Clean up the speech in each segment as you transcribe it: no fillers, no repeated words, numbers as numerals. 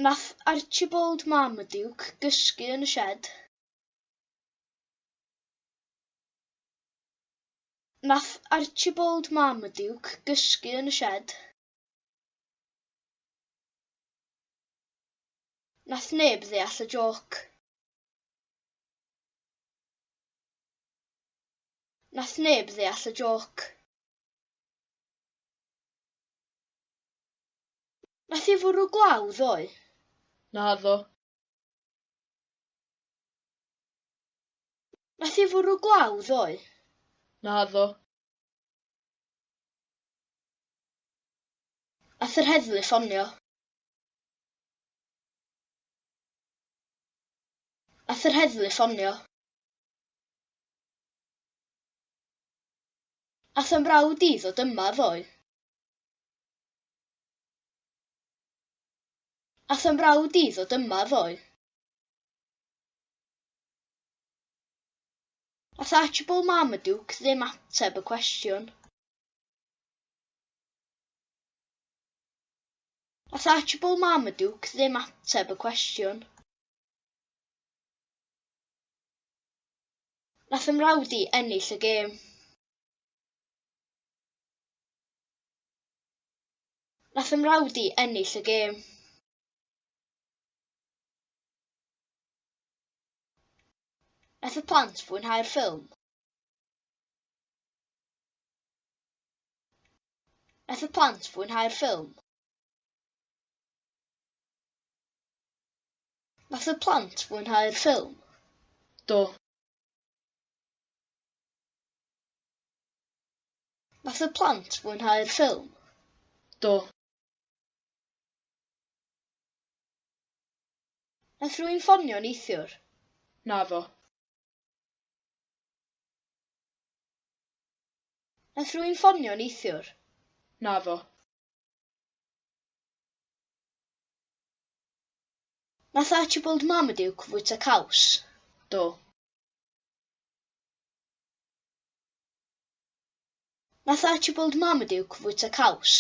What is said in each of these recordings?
Nath Archibald Marmaduke gysgu yn y sied. Nath Archibald Marmaduke gysgu yn y sied. Nath neb ddeall y jôc. Nath neb ddeall y jôc. Nath hi fwrw glaw ddoe? Naddo. Nath hi fwrw glaw ddoe? Naddo. Nath yr heddlu ffonio. Nath yr heddlu ffonio. Nath 'y mrawd i ddod yma ddoe. Nath 'y mrawd i ddod yma ddoe. Nath Archibald Marmaduke ddim ateb y cwestiwn. Nath Archibald Marmaduke ddim ateb y cwestiwn. Nath 'y mrawd i ennill y gêm. Nath 'y mrawd i ennill y gêm. Nath y plant fwynhau'r ffilm? Nath y plant fwynhau'r ffilm? Nath y plant fwynhau'r ffilm? Do. Nath y plant fwynhau'r ffilm? Do. Nath rhywun ffonio neithiwr? Naddo. Nath rhywun ffonio neithiwr? Naddo. Nath Archibald Marmaduke fwyta caws? Do. Nath Archibald Marmaduke fwyta caws?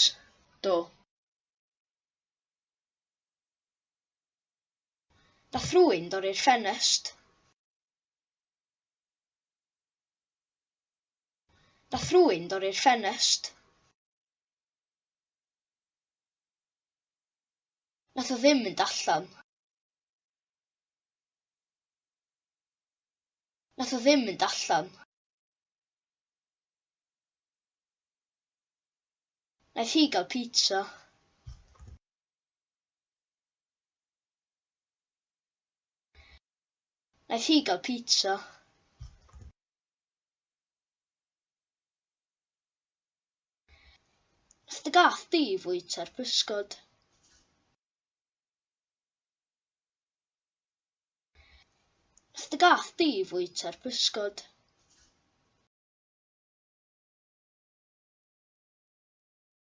Do. Nath rhywun dorri'r ffenest. Nath rhywun dorri'r ffenest. Nath o ddim mynd allan. Nath o ddim mynd allan. Wnaeth hi gael pizza. Wnaeth hi gael pizza. Nath dy gath di fwyta'r pysgod. Nath dy gath di fwyta'r pysgod.